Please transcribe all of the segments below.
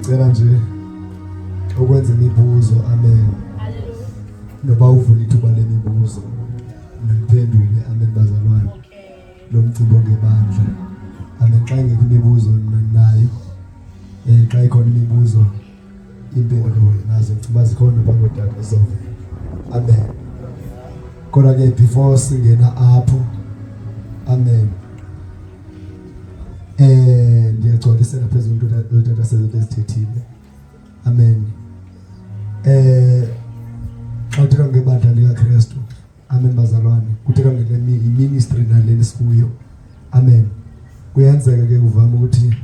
Cela nje ukwenza imibuzo, amen. Noba uvula ithuba lemibuzo niphendule, amen bazalwane. Lo mcimbi ongebandla, amen. Xa ingekho imibuzo mna ndinayo, xa ikhona imibuzo impendulo nazo ngicima zikhona phambi kodaba zizovela, amen. Kodwa ke before singena apho, amen, ndiyagcwalisela phezulu into utata sezinto ezithethile, amen. Xa kuthethwa ngebandla likaKristu, amen bazalwane, kuthethwa ngele ministry naleni sikuyo, amen. Kuyenzeka ke uvama ukuthi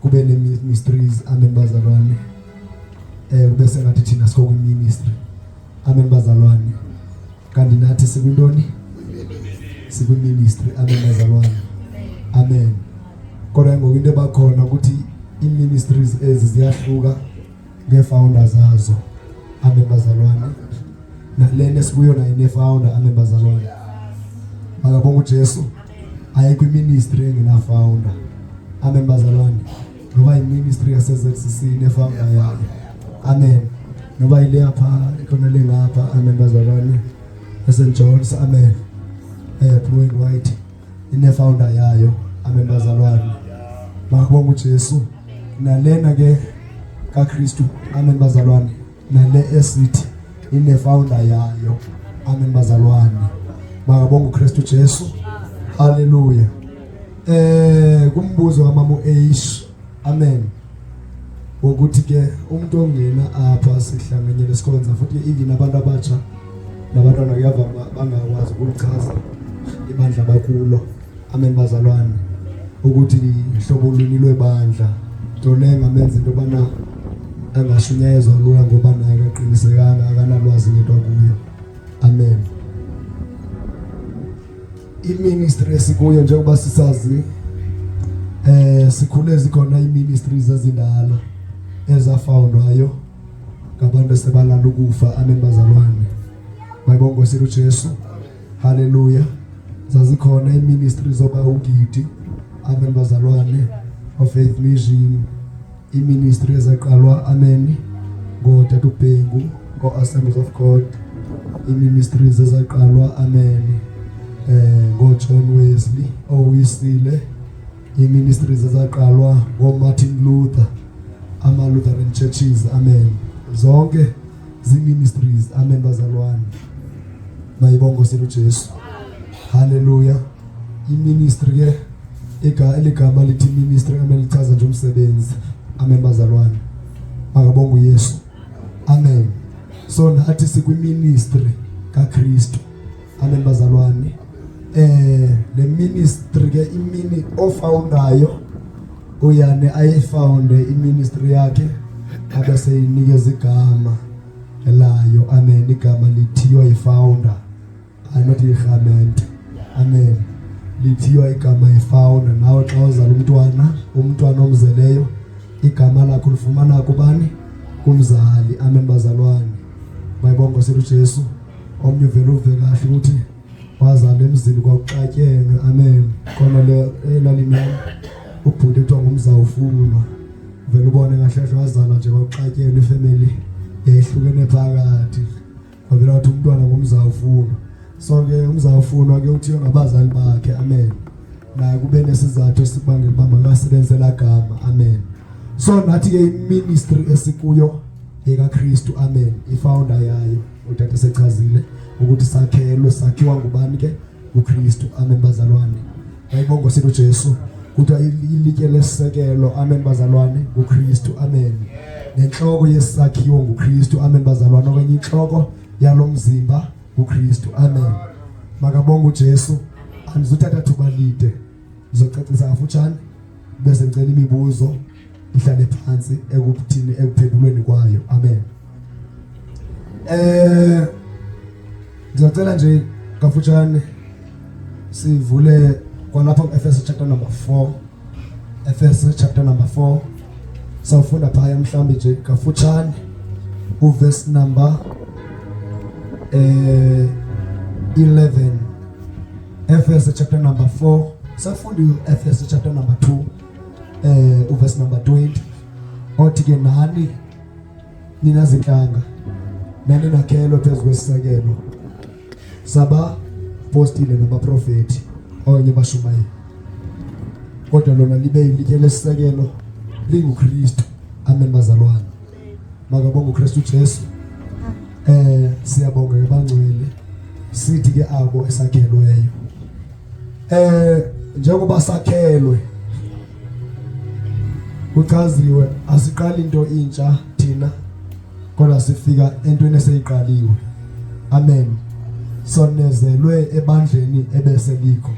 kube ne-ministries, amen bazalwane, kube sengathi thina sikho kwi-ministry, amen bazalwane, kanti nathi sikwintoni? Sikwi-ministry, amen bazalwane, amen. Kodwa ngoku into ebakhona ukuthi ii-ministries ezi ziyahluka ngee-founder zazo, amen bazalwane. Nalena esikuyo nayo ine-founder, amen bazalwane. Makabonga uJesu. Ayikho iministry engena-founder, amen bazalwane. Noba iministry yase-ZCC ine-founder yayo, amen. Noba ile apha ikhona le ngapha, amen bazalwane, eSt John's, amen, blue and white ine-founder yayo, amen bazalwane. Makabonga uJesu. Nalena ke kaKristu, amen bazalwane, nale esithi ine-founder yayo, amen bazalwane. Makabonga uKristu Jesu, haleluya. Kumbuzo kamama uAish, amen, ukuthi ke umuntu ongena apha sihlanganyele sikhonza, futhi even abantu abatsha nabantwana kuyavama bangakwazi ukulichaza ibandla bakulo, amen bazalwane, ukuthi hlobo luni lwebandla, nto leyo engamenza into yobana angashunyayezwa lula ngoba naye akaqinisekanga, akanalwazi ngento akuyo, amen. Iministry esikuyo, njengoba sisazi, sikhule zikhona iministries ezindala ezafoundwayo ngabantu esebalala ukufa, amen bazalwane. Mayibongwe uJesu, haleluya. Zazikhona iministry zoba ugidi, amen bazalwane, of Faith Mission, iministry ezaqalwa, amen, ngotata uBhengu, ngo-Assemblies of God, iministries ezaqalwa, amen, ngoJohn Wesley owisile, iministries ezaqalwa ngoMartin Luther, ama-Lutheran churches, amen. Zonke zii-ministries, amen bazalwane. Mayibongwe uJesu, haleluya. Iministry ke, eligama lithi ministry, amen, lichaza nje umsebenzi, amen bazalwane. Makabonge uYesu, amen. So nathi sikwiministry kaKristu, amen bazalwane. Le ministry ke, imini ofoundayo uyane ayifounde iministry yakhe abese inikeza igama layo, amen. Igama lithiywa yifounder, not irhamente, amen. Lithiywa igama yifounder. Nawe xa uzala umntwana, umntwana omzeleyo igama lakho ulifumana kubani? Kumzali, amen bazalwane. Mayibongwe uJesu. Omnye uvele uve kahle ukuthi wazala emzini kwakuxatyenwe, amen. Khona le elalini yam ubhuti kuthiwa ngumzawufunwa, vele ubone kahle kahle wazala nje kwakuxatyenwe, ifamily yayihlukene phakathi, kwavela wathi umntwana ngumzawufunwa. So ke umzawufunwa ke uthiwe ngabazali bakhe, amen. Naye kube nesizathu esibangela uba makasebenzise laa gama, amen. So nathi ke iministry esikuyo yekaKristu, amen. Ifounder yayo utata sechazile ukuthi sakhelwe, sakhiwa ngubani ke? UKristu, amen bazalwane. Mayibongwe uJesu. Kuthiwa ilitye lesisekelo, amen bazalwane, nguKristu, amen. Nenhloko yesakhiwo nguKristu, amen bazalwane, okanye inhloko yalomzimba nguKristu, amen. Makabonge uJesu. Andizuthatha thuba lide, ngizocacisa kafutshane bese ngicela imibuzo ihlale phansi ekuthini ekuphendulweni kwayo, amen. Ngizocela nje kafutshane sivule kwalapha ku-Efeso chapter number 4, Efeso chapter number 4. Sawufunda phaya mhlawumbe nje kafutshane uverse number 11, Efeso chapter number 4. Safunda uEfeso chapter number 2, uverse number 20. Othi ke nani nina zintlanga nani nakhelwe phezu kwesisekelo sabapostile nabaprofeti okanye bashumayeli, kodwa lona libe ilitye lesisekelo linguKristu. Amen bazalwane, makabonge uKristu Jesu. Siyabonga ke bangcwele, sithi ke abo esakhelweyo njengoba sakhelwe kuchaziwe, asiqali into intsha thina, kodwa sifika entweni eseyiqaliwe. Amen. Sonezelwe ebandleni ebeselikho.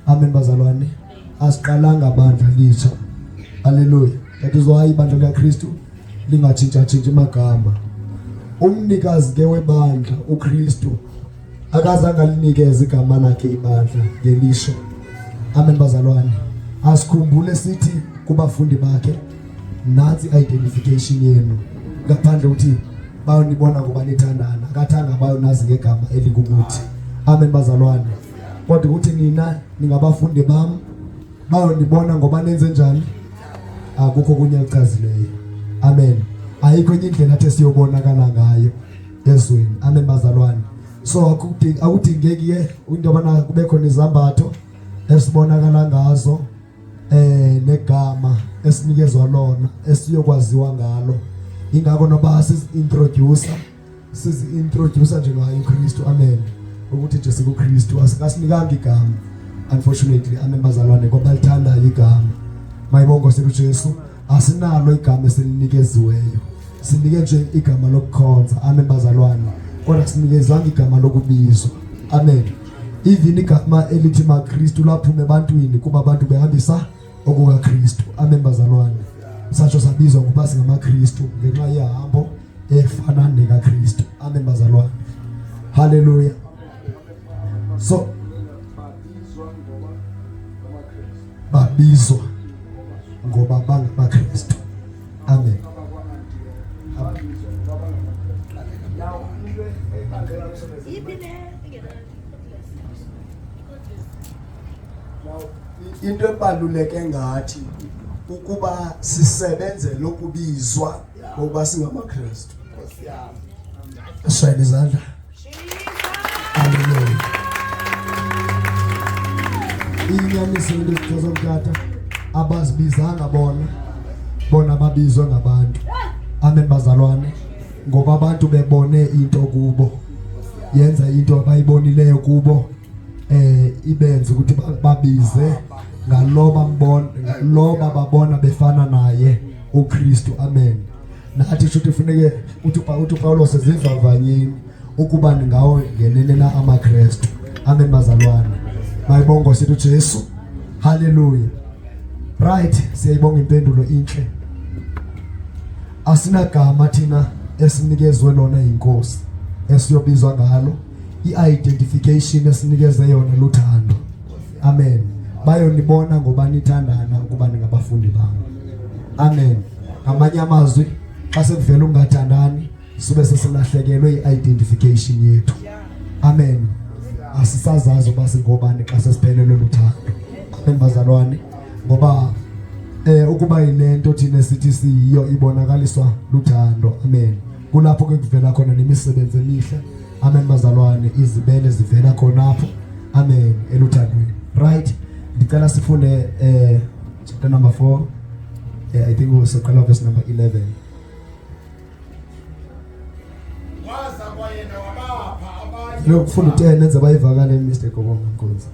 Amen bazalwane, asiqalanga bandla litsha. Haleluya. That is why ibandla likaKristu lingatshintsha-tshintshi amagama. Umnikazi ke webandla uKristu akazange alinikeze igama lakhe ibandla ngelisho. Amen bazalwane, asikhumbule sithi kubafundi bakhe, nansi identification yenu, ngaphandle ukuthi bayonibona ngoba nithandana, akathanga bayonazi ngegama elingukuthi. Amen bazalwane, kodwa ukuthi nina ningabafundi bam, bayonibona ngoba nenze njani? Akukho kunye akuchazileyo. Amen. Ayikho enye indlela athe siyobonakala ngayo ezweni. Amen bazalwane. So akudingeki ke into yobana kube khona izambatho esibonakala ngazo negama esinikezwa lona esiyokwaziwa ngalo. Ingakho noba sizi-introducer nje ngayo uKristu. Amen. Ukuthi nje sikuKristu, asikasinikanga igama unfortunately. Amen bazalwane, kwabalithandayo igama, mayibongo sethu Jesu, asinalo igama esilinikeziweyo, sinike nje igama lokukhonza. Amen bazalwane, kodwa sinikezwanga igama lokubizwa. Amen. Even igama elithi maKristu laphuma ebantwini, kuba abantu behambisa okukaKristu. Amen bazalwane, satsho sabizwa ngokuba singamaKristu ngenxa yehambo efana nekaKristu. Amen bazalwane, haleluya. So babizwa ngoba bangamaKristu. Amen. Into ebaluleke ngathi ukuba sisebenze lokubizwa ngokuba singamaKristu. Shayela izandla. Haleluya. Inyaniso into ezithoza mtata, abazibizanga bona, bona babizwe ngabantu. Amen bazalwane, ngoba abantu bebone into kubo, yenza into abayibonileyo kubo, ibenze ukuthi babize ngaloba mbona, ngaloba babona befana naye uKristu. Amen. Nathi shuthi funeke uthi uPawulos zivavanyeni ukuba ningawo ngenene na amaKristu. Amen bazalwane, mayibongo sithi uJesu. Haleluya. Right, siyayibonga impendulo inhle. Asinagama thina esinikezwe lona yiNkosi esiyobizwa ngalo, i-identification esinikeze yona luthando. Amen. Bayonibona ngoba nithandana ukuba ningabafundi bami. Amen. Ngamanye amazwi, xa sekuvela ukungathandani sube sesilahlekelwe i-identification yethu. Amen. Asisazazi uba singobani xa sesiphelelwe luthando. Amen bazalwane, ngoba ukuba yilento thina sithi siyiyo ibonakaliswa luthando. Amen. Kulapho ke kuvela khona nemisebenzi emihle. Amen bazalwane, izibele zivela khonapho. Amen, eluthandweni. Right, ndicela sifunde chapter number 4. I think usoqala verse number 11. Waza kwayena wabapha abanye. Lo kufunda u10 enze bayivakale Mr Gobonga Nkonzo.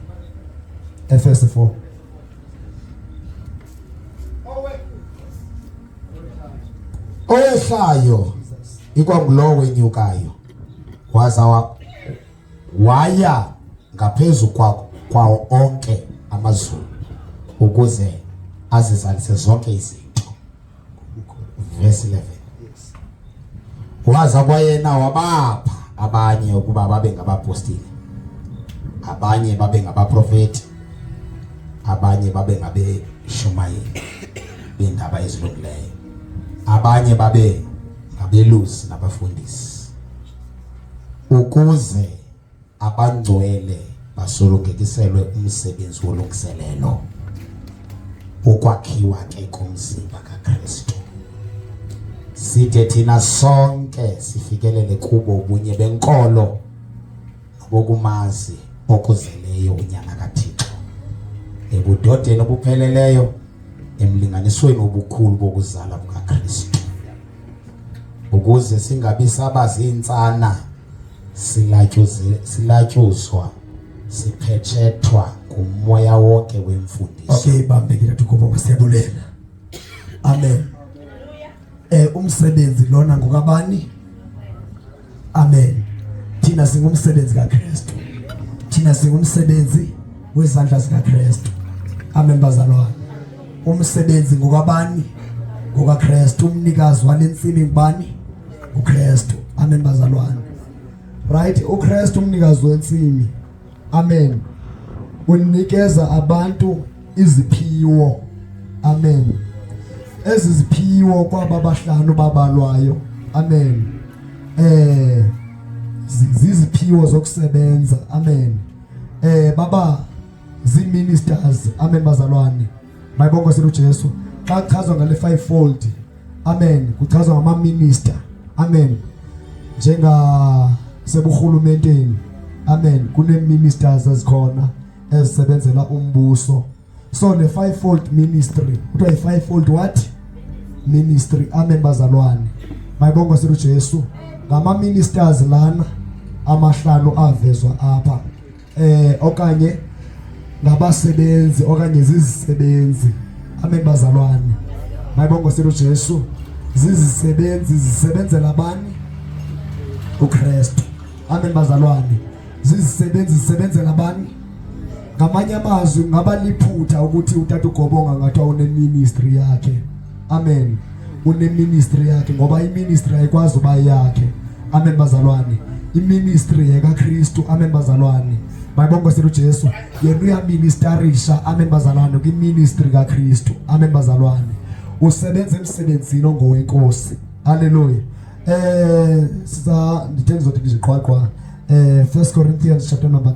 Efese 4. Owehlayo ikwangulowo wenyukayo, waza waya ngaphezu kwawo onke amazulu ukuze azizalise zonke izinto. Verse 11. Waza kwayena wabapha abanye ukuba babe ngabapostile, abanye babe ngabaprofeti, abanye babe ngabeshumayeli beendaba ezilungileyo, abanye babe ngabelusi nabafundisi, ukuze abangcwele basolongekiselwe umsebenzi wolungiselelo, ukwakhiwa ke komzimba kaKristu. Side thina sonke sifikelele kubo ubunye benkolo nobokumazi okuzeleyo uNyana kaThixo, ebudodeni obupheleleyo, emlinganisweni wobukhulu bokuzala bukaKristu, ukuze singabi saba ziintsana silatyuzwa siphetshethwa ngumoya wonke wemfundiso. Okay, bambekile tukubo, siyabulela. Amen. Umsebenzi lona ngokabani? Amen. Thina singumsebenzi kaKristu. Thina singumsebenzi wezandla zikaKristu. Amen bazalwane. Umsebenzi ngokabani? NgokaKristu. Umnikazi walentsimi ngubani? UKristu. Amen bazalwane. Right, uKristu umnikazi wentsimi. Amen. Unikeza abantu iziphiwo. Amen. Ezi ziphiwo kwaba bahlanu babalwayo. Amen. Ziziphiwo zokusebenza. Amen. Baba zii-ministers. Amen bazalwane. Mayibongwe selu Jesu. Xa kuchazwa ngale fivefold. Amen. Kuchazwa ngama-minister. Amen. Njenga seburhulumenteni. Amen. Kune-ministers ezikhona ezisebenzela umbuso. So le fivefold ministry, kuthiwa yi-fivefold what? Ministry. Amen bazalwane. Mayibongwe selu Jesu. Ngama-ministers lana amahlanu avezwa apha. Okanye ngabasebenzi okanye zizisebenzi. Amen bazalwane. Mayibongwe selu Jesu. Zizisebenzi zisebenzela bani? uKristu. Amen bazalwane. Zizisebenzi zisebenzela bani? Ngamanye amazwi ngaba liphutha ukuthi utata uGobonga ngathiwa une ministry yakhe. Amen. Une ministry yakhe ngoba iministry ayikwazi uba yakhe. Amen bazalwane. Iministry yekaKristu. Amen bazalwane. Mayibongwe selu Jesu. Yena uyaministerisha. Amen bazalwane, kwiministry kaKristu. Amen bazalwane. Usebenza emsebenzini ongowenkosi. Hallelujah. Siza ndithe ndizothi ndiziqwaqwa. 1 Corinthians chapter number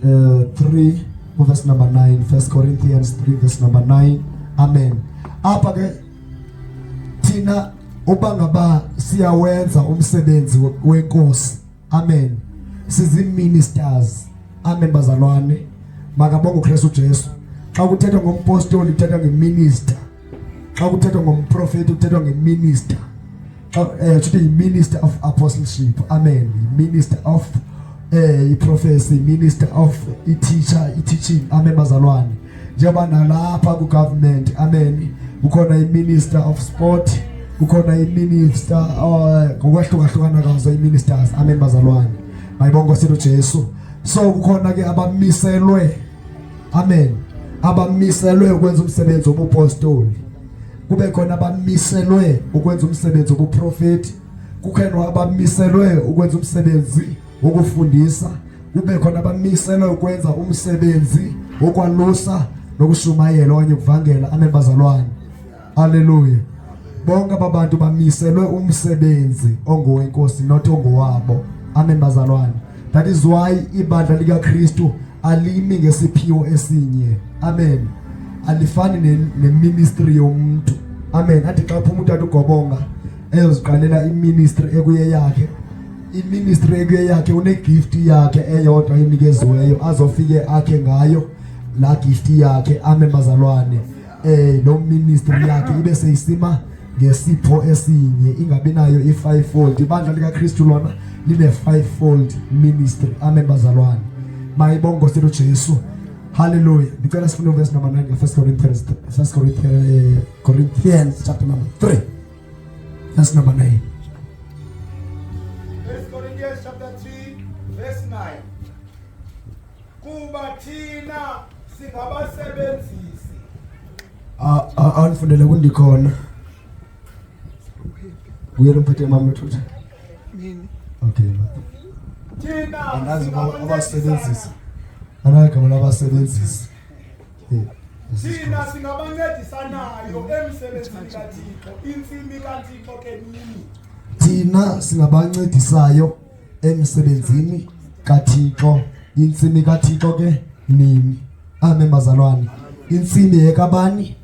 3 verse number 9. 1 Corinthians 3 verse number 9. Amen. Apha ke thina uba ngaba siyawenza umsebenzi wenkosi. Amen. Sizi ministers. Amen bazalwane. Makabonge uKristu Jesu. Xa kuthethwa ngompostoli kuthethwa ngeminister. Xa kuthethwa ngomprofeti kuthethwa ngeminister. Xa kuthethwa yi-minister of apostleship. Amen. Minister of i-prophecy, minister of i-teacher, i-teaching. Amen bazalwane. Njengoba nalapha ku-government, amen, kukhona i-minister of sport, kukhona i-minister ngokwahlukahlukana kwazo i-ministers. Amen bazalwane. Mayibongwe selu Jesu. So kukhona ke abamiselwe, amen, abamiselwe ukwenza umsebenzi wobupostoli, kube khona abamiselwe ukwenza umsebenzi wobuprofeti, kukhona abamiselwe ukwenza umsebenzi wokufundisa, kube khona abamiselwe ukwenza umsebenzi wokwalusa nokushumayela okanye ukuvangela. Amen bazalwane. Haleluya. Bonke aba bantu bamiselwe umsebenzi ongowenkosi, not ongowabo. Amen bazalwane. That is why ibandla likaKristu alimi ngesiphiwo esinye. Amen. Alifani neministry yomuntu. Amen. Athi xa phuma utata uGobonga eyoziqalela iministry ekuye yakhe, iministry ekuye yakhe une gift yakhe eyodwa enikeziweyo azofike akhe ngayo la gift yakhe. Amen bazalwane. Lo ministry yakhe ibe seyisima ngesipho esinye, ingabi nayo i-fivefold. Ibandla likaKristu lona line fivefold ministry. Amen bazalwane. Mayibongwe selu Jesu. Hallelujah. Ndicela sifunde verse number 9 ka 1 Corinthians, 1 Corinthians chapter number 3 verse number 9. 1 Corinthians chapter 3 verse 9. Kuba thina singabasebenzisi. Anifundele kundikhona. Buyela umphethe mama uthutha. Okay. Thina Andazi abasebenzisi. Anayi igama labasebenzisi. Thina singabancedisanayo emsebenzini kaThixo, intsimi kaThixo ke nini. Thina singabancedisayo emsebenzini kaThixo, intsimi kaThixo ke nini. Amen bazalwane. Intsimi yekabani?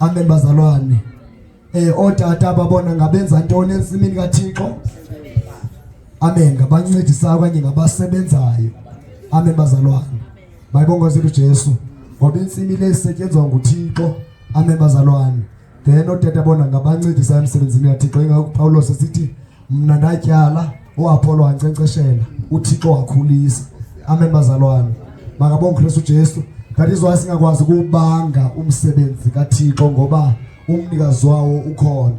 Amen bazalwane. Ootata babona ngabenza ntoni entsimini kaThixo? Amen. Ngabancedisayo okanye ngabasebenzayo. Amen bazalwane. Mayibongwe uJesu. Ngoba intsimi le isetyenzwa nguThixo. Amen bazalwane. Then ootata bona ngabancedisayo emsebenzini kaThixo. Ingakho uPawulos esithi mna ndatyala, uApollo wankcenkceshela, uThixo wakhulisa. Amen bazalwane. Makabonge uKristu Jesu. That is why singakwazi ukubanga umsebenzi kaThixo ngoba umnikazi wawo ukhona.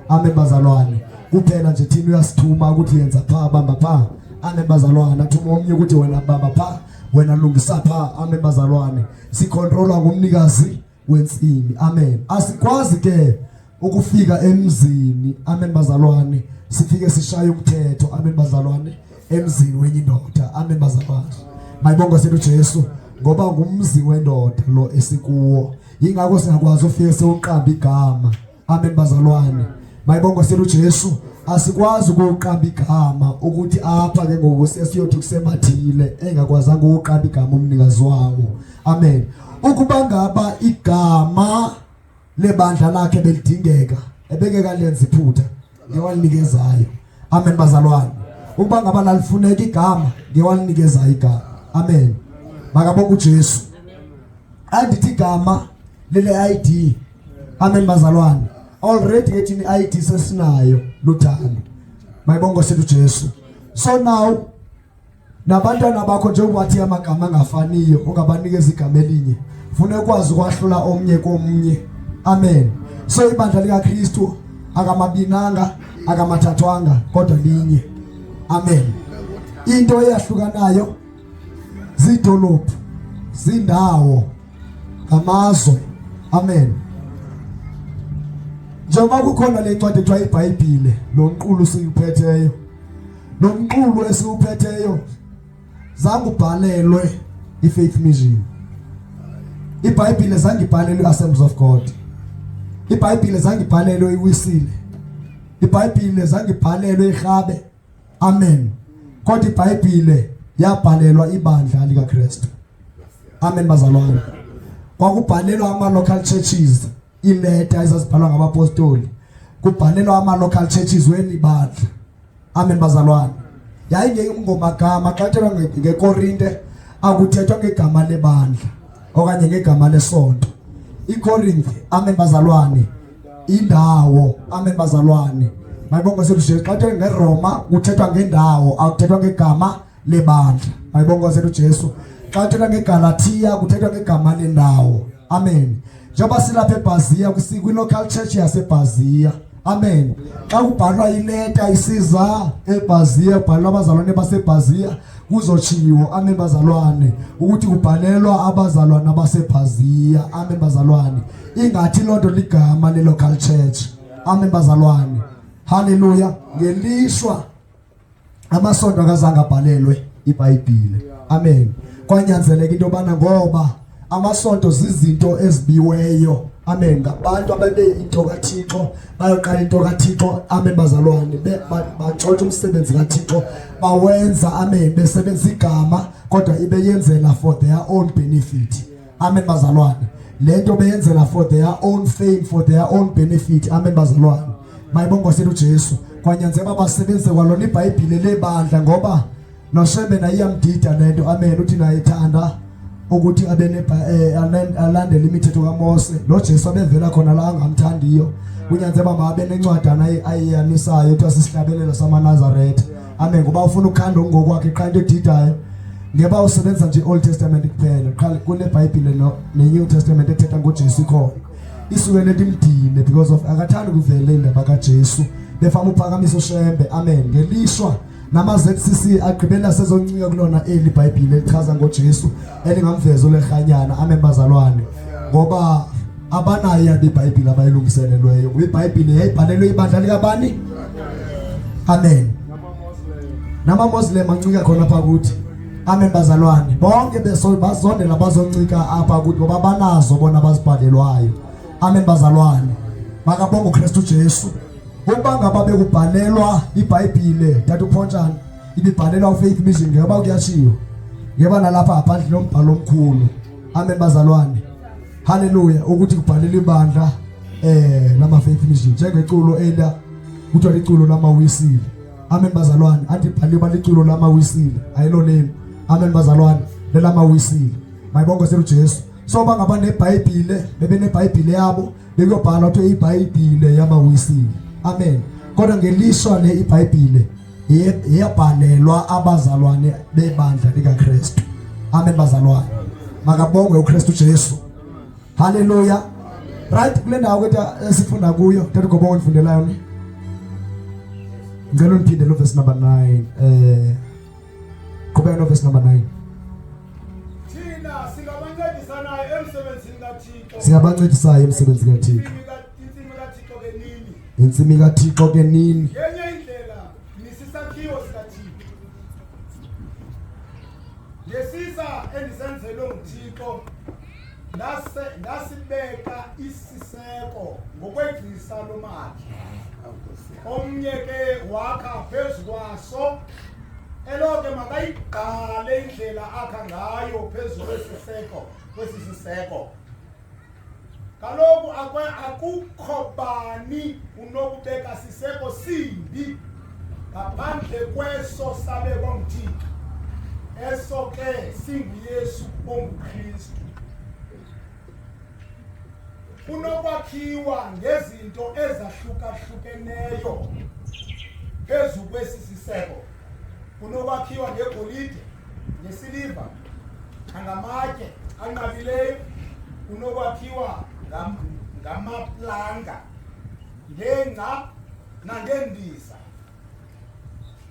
Amen bazalwane. Kuphela nje thina uyasithuma ukuthi yenza pha, bamba pha. Amen bazalwane. Athuma omnye ukuthi wena bamba pha, wena lungisa pha. Amen bazalwane. Sikhontrolwa ngumnikazi wentsimi. Amen. Asikwazi ke ukufika emzini. Amen bazalwane. Sifike sishaye umthetho. Amen bazalwane. Emzini wenye indoda. Amen bazalwane. Mayibongwe sethu Jesu ngoba ngumzi wendoda lo esikuwo. Yingakho singakwazi ufike sewuqamba igama. Amen bazalwane. Mayibongwe sethu Jesu. Asikwazi ukuqamba igama ukuthi apha ke ngoku sesiyothi kusemathile engakwazanga ukuqamba igama umnikazi wawo. Amen. Ukuba ngaba igama lebandla lakhe belidingeka, ebengeka lenza iphutha ngewalinikezayo. Amen bazalwane. Ukuba ngaba lalifuneka igama, ngewalinikezayo igama. Amen. Makabonge uJesu. Andithi igama lele ID. Amen bazalwane. Already ke thina i-ID sesinayo luthando. Mayibonge sethu Jesu. So now nabantwana bakho njengoba wathi amagama angafaniyo ungabanikeza igama elinye, funa ukwazi ukwahlula omnye komnye. Amen. So ibandla likaKristu akamabinanga, akamathathwanga, kodwa linye. Amen. Into eyahlukanayo zidolophu, zindawo, ngamazwe. Amen. Njengoba kukhona le ncwadi ekuthiwa iBhayibhile, lo mqulu siyiphetheyo, lo mqulu esiwuphetheyo zange ubhalelwe iFaith Mission. IBhayibhile zange ibhalelwe iAssemblies of God. IBhayibhile zange ibhalelwe iWisile. IBhayibhile zange ibhalelwe iRhabe. Amen. Kodwa iBhayibhile yabhalelwa ibandla likaKristu. Amen bazalwane. Kwakubhalelwa ama local churches ileta ezazibhalwa ngabapostoli. Kubhalelwa ama local churches weli bandla. Amen bazalwane. Yayingengomagama xa kuthethwa ngeKorinte akuthethwa ngegama lebandla okanye ngegama lesonto. IKorinte, amen bazalwane, indawo. Amen bazalwane. Mayibongwe sethu xa kuthethwa ngeRoma kuthethwa ngendawo, akuthethwa ngegama lebandla. Mayibongwe sethu Jesu. Xa kuthethwa ngeGalatia kuthethwa ngegama lendawo. Amen. Njengoba silapha eBhaziya kwi-local church yaseBhaziya. Amen. Xa kubhalwa ileta isiza eBhaziya, kubhalwa abazalwane baseBhaziya, kuzotshiwo, amen bazalwane, ukuthi kubhalelwa abazalwane baseBhaziya. Amen bazalwane. Ingathi loo nto ligama le-local church. Amen bazalwane. Haleluya. Ngelishwa amasonto akazange abhalelwe iBhayibhile. Amen. Kwanyanzeleka into yobana ngoba amasonto zizinto ezibiweyo. Amen. Ngabantu ababe into kaThixo, bayoqala into kaThixo. Amen bazalwane. Bantshontsha umsebenzi kaThixo, bawenza, amen, besebenzisa igama kodwa ibe yenzela for their own benefit. Amen bazalwane. Lento beyenzela for their own fame, for their own benefit. Amen bazalwane. Mayibongwe sethu Jesu. Kwanyanzeleka basebenzise kwalona iBhayibhile lebandla ngoba noShembe naye iyamdida lento. Amen. Uthi naye ithanda ukuthi abe alandele imithetho kaMose. Lo Jesu abevela khona la angamthandiyo. Kunyanzeleka mabe nencwadana ayiyanisayo ethi asisihlabelelo samaNazaretha. Amen. Ngoba ufuna ukukhanda ngokwakhe qha into edidayo. Ngeba usebenza nje Old Testament kuphela. Qha kune Bible no ne New Testament ethetha ngoJesu ikhona. Isuke lento imdine because of akathandi kuvela indaba kaJesu. Befama uphakamisa uShembe. Amen. Ngelishwa nama ZCC agqibela sezoncika kulona eli iBhayibheli elichaza ngoJesu elingamveza ulerhanyana. Amen bazalwane. Ngoba abanayo yabo iBhayibheli abayilungiselelweyo. Ngoba iBhayibheli yayibhalelwe ibandla likabani? Amen. Nama Muslim ancika khona apha kuthi. Amen bazalwane. Bonke bazondela bazoncika apha kuthi ngoba banazo bona bazibhalelwayo. Amen bazalwane. Makabonge uKristu Jesu. Ukuba ngaba bekubhalelwa iBhayibhile tata uPhontshana ibibhalelwa uFaith Mission ngoba kuyashiwo. Ngeba nalapha ngaphandle lombhalo omkhulu. Amen bazalwane. Haleluya ukuthi kubhalelwa ibandla eh lama faith mission njengeculo ela kuthiwa liculo lamawisile. Amen bazalwane, athi bhaliwe baliculo lamawisile, ayilo leli. Amen bazalwane, lelamawisile. Mayibongwe uJesu. So bangaba neBhayibhile, bebeneBhayibhile yabo, bekuyobhalwa kuthiwa iBhayibhile yamawisile. Amen. Kodwa ngelishwa le iBhayibhile yabhalelwa abazalwane bebandla likaKristu. Amen bazalwane. Makabongwe uKristu Jesu. Haleluya. Right kule ndawo ke esifunda kuyo, tata uGobongo ndifundelayo ni. Ngicela undiphinde lo verse number 9. Eh Qhubeka no verse number 9. Thina singabancedisanayo emsebenzini kaThixo. Singabancedisayo emsebenzini kaThixo. Intsimi kaThixo ke nini? Intsimi kaThixo ke nini? Ngenye indlela nisisakhiwo sikaThixo. Ngesisa endisenzelwe nguThixo ndase ndasibeka isiseko ngokwegcisa lomakhi. Omnye ke wakha phezu kwaso elo ke makayigqale indlela akha ngayo phezu kwesiseko kwesi siseko. Kaloku akukho bani unokubeka siseko simbi ngaphandle kweso sabekwa nguThixo, eso ke singuYesu onguKristu. Kunokwakhiwa ngezinto ezahlukahlukeneyo phezu kwesi siseko. Kunokwakhiwa ngegolide, ngesiliva, nangamatye anqabileyo. Kunokwakhiwa ngamaplanga, ngengca nangeendiza.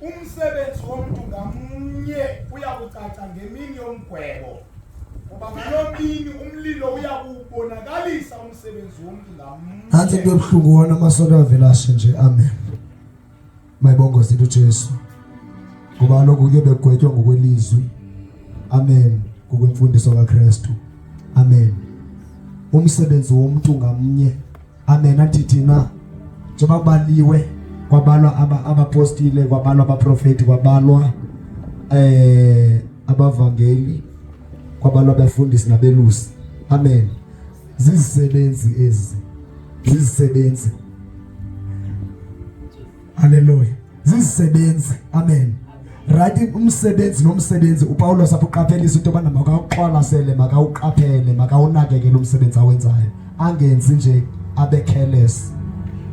Umsebenzi womntu ngamnye uya kucaca ngemini yomgwebo, kuba ngaloo mini umlilo uya kuwubonakalisa umsebenzi womntu ngamnye. Nantsi into ebuhlungu wona amasonto avelashe nje. Amen. Mayibongoze into uJesu. Ngoba kaloku kuyobe kugwetywa ngokwelizwi. Amen. Ngokwemfundiso kaKristu. Amen. Umsebenzi womntu ngamnye. Amen. Athi thina njengoba kubaliwe kwabalwa abapostile, kwabalwa abaprofeti, kwabalwa abavangeli, kwabalwa abafundisi nabelusi. Amen. Zizisebenzi ezi, zizisebenzi. Haleluya. Zizisebenzi. Amen. Right, umsebenzi nomsebenzi uPawulos apho uqaphelisa into yobana makawuqwalasele, makawuqaphele, makawunakekele umsebenzi awenzayo, angenzi nje abe careless,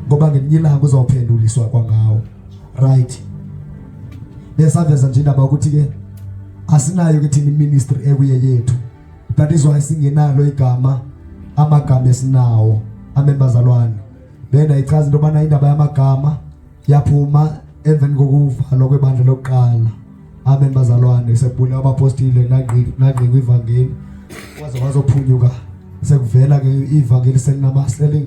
ngoba ngelinye ilanga uzawuphenduliswa kwangawo. Right, besaveza nje indaba yokuthi ke asinayo ke thina iministry ekuye yethu. That is why singenalo igama, amagama esinawo. Amen bazalwane. Bendayichaza into yobana indaba yamagama yaphuma emveni kokuvalwa kwebandla lokuqala. Amen bazalwane. Sekubulawa abapostile, nangqikwa ivangeli, kwaze kwazophunyuka sekuvela ke ivangeli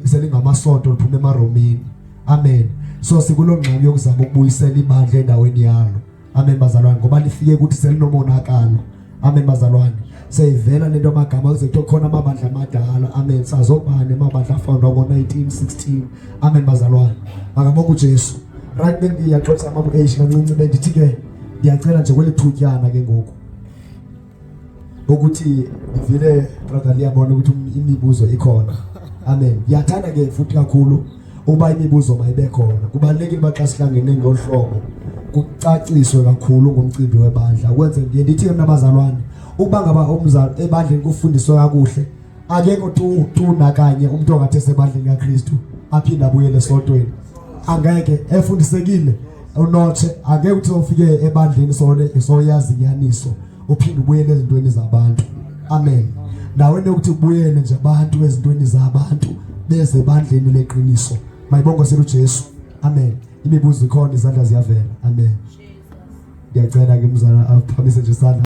selingamasonto liphuma emaRomini. Amen. So sikuloo ngxaki yokuzama ukubuyisela ibandla endaweni yalo. Amen bazalwane, ngoba lifike ukuthi selinomonakalo. Amen bazalwane. Seyivela lento amagama kuze kuthiwe khona amabandla amadala. Amen. Sazobani amabandla afundwa ngo-1916. Amen bazalwane. Makabonge uJesu. Right, bengiyaxolisa amabu age kancinci, bendithi ke ndiyacela nje kweli thutyana ke ngoku ukuthi ngivile brother liyabona ukuthi imibuzo ikhona. Amen. Ngiyathanda ke futhi kakhulu uba imibuzo mayibe khona. Kubalulekile uba xa sihlangene ngohlobo kucaciswe kakhulu ngomcimbi webandla. Kwenze ndiye ndithi ke mna bazalwane, ukuba ngaba umzali ebandleni kufundiswe kakuhle, akekho tu tu nakanye umuntu ongathi esebandleni kaKristu aphinde abuyele esontweni. Angeke efundisekile unotshe, angeke uthi ufike ebandleni sole soyazi inyaniso uphinde ubuyele ezintweni zabantu. Amen. Ndaweni yokuthi ubuyele nje abantu ezintweni zabantu beze ebandleni leqiniso. Mayibongwe uJesu. Amen. Imibuzo ikhona, izandla ziyavela. Amen. Ngiyacela ke mzala aphakamise nje isandla.